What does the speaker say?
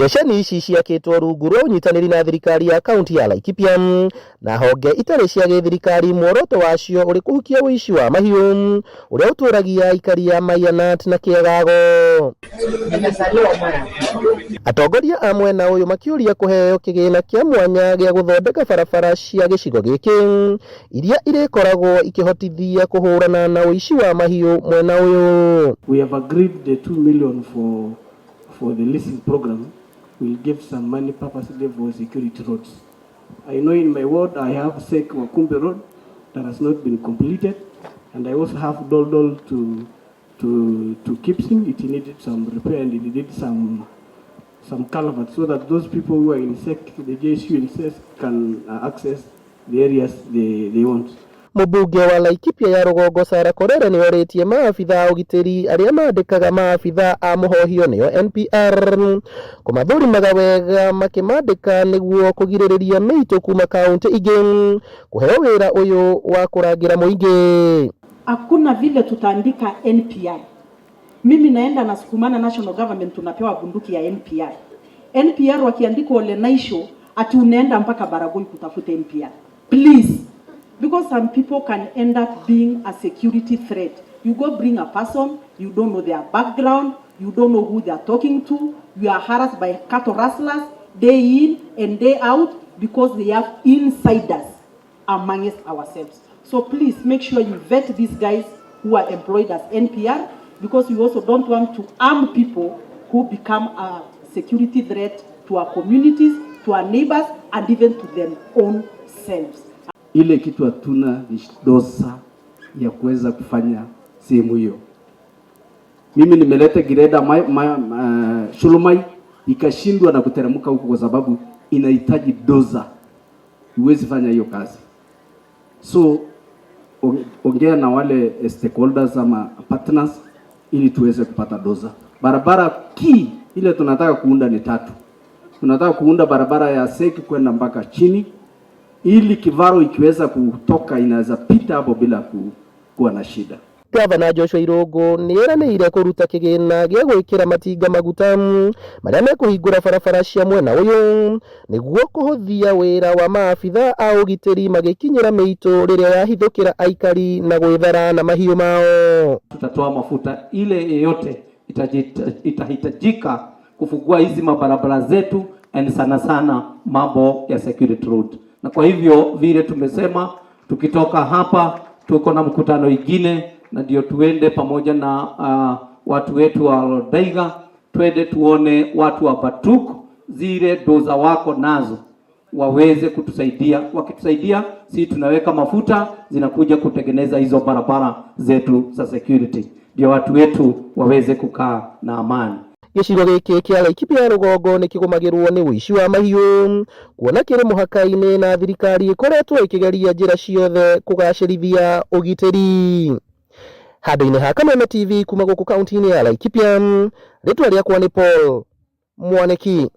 Ceceni ici ciakĩtwo rungu rwa ũnyitanĩri na thirikari ya kaunti ya Laikipia na honge itarĩ cia gĩthirikari, muoroto wacio ũrĩ kũhukia ũici wa mahiũ ũrĩa ũtũragia aikari a Maianat na Kĩagago. Atongoria a mwena ũyũ makĩũria kũheo kĩgĩna kĩa mwanya gĩa gũthondeka barabara cia gĩcigo gĩkĩ iria irĩkoragwo ikĩhotithia kũhũrana na ũici wa mahiũ mwena ũyũ. We have agreed the 2 million for the leasing program will give some money purposely for security roads. I know in my ward I have Sek Wakumbe Road that has not been completed, and I also have Doldol to Kipsing. It needed some repair and it needed some culverts so that those people who are in Sek, the JSU in Sek, can access the areas they want. Mũmbunge wa Laikipia ya rũgongo Sarah Korere nĩ orĩtie maabitha a ũgitĩri arĩa mandĩkaga maabitha a mũhohio nĩo NPR kũmathũrimaga wega makĩmandĩka nĩguo kũgirĩrĩria mĩitũ kuma kaunti ingĩ kũheo wĩra ũyũ wa kũrangĩra mũingĩ. Hakuna vile tutaandika NPR. Mimi naenda nasukumana national government, tunapewa bunduki ya NPR. NPR wakiandikwa Ole Naisho, ati unaenda mpaka Baragoi kutafuta NPR. Please, because some people can end up being a security threat. You go bring a person, you don't know their background, you don't know who they are talking to, you are harassed by cattle rustlers day in and day out because they have insiders amongst ourselves. So please make sure you vet these guys who are employed as NPR, because we also don't want to arm people who become a security threat to our communities, to our neighbors, and even to their own selves. Ile kitu hatuna ni dozer ya kuweza kufanya sehemu hiyo. Mimi nimeleta greda Shulumai ikashindwa na kuteremka huko kwa sababu inahitaji dozer, huwezi fanya hiyo kazi. So ongea na wale stakeholders ama partners ili tuweze kupata dozer. Barabara key ile tunataka kuunda ni tatu. Tunataka kuunda barabara ya Seki kwenda mpaka chini ili Kivaro ikiweza kutoka inaweza pita hapo bila kuwa na shida. Gavana Joshua Irungu nĩ eranĩire kũruta kĩgĩna gĩa gwĩkĩra matinga maguta marĩa mekũhingũra barabara cia mwena ũyũ nĩguo kũhũthia wĩra wa maabitha a ũgitĩri magĩkinyĩra mĩitũ rĩrĩa yahithũkĩra aikari na gwĩthara na mahiũ mao. Tutatoa mafuta ile yeyote itahitajika kufungua hizi mabarabara zetu and sana sana mambo ya security road. Na kwa hivyo vile tumesema, tukitoka hapa tuko na mkutano ingine, na ndio tuende pamoja na watu wetu wa Lolldaiga, twende tuone watu wa Batuk zile dozer wako nazo waweze kutusaidia. Wakitusaidia, si tunaweka mafuta, zinakuja kutengeneza hizo barabara zetu za security, ndio watu wetu waweze kukaa na amani. Gĩcigo gĩkĩ kĩa Laikipia ya rũgongo nĩ kĩgũmagĩrwo nĩ ũici wa mahiũ kuona kĩrĩ mũhaka-inĩ na thirikari ĩkoretwo ĩkĩgeria njĩra ciothe kũgacĩrithia ũgitĩri. Handũ-inĩ ha Kameme TV kuma gũkũ kaunti-inĩ ya Laikipia, rĩtwa rĩakwa nĩ Paul Mwaniki.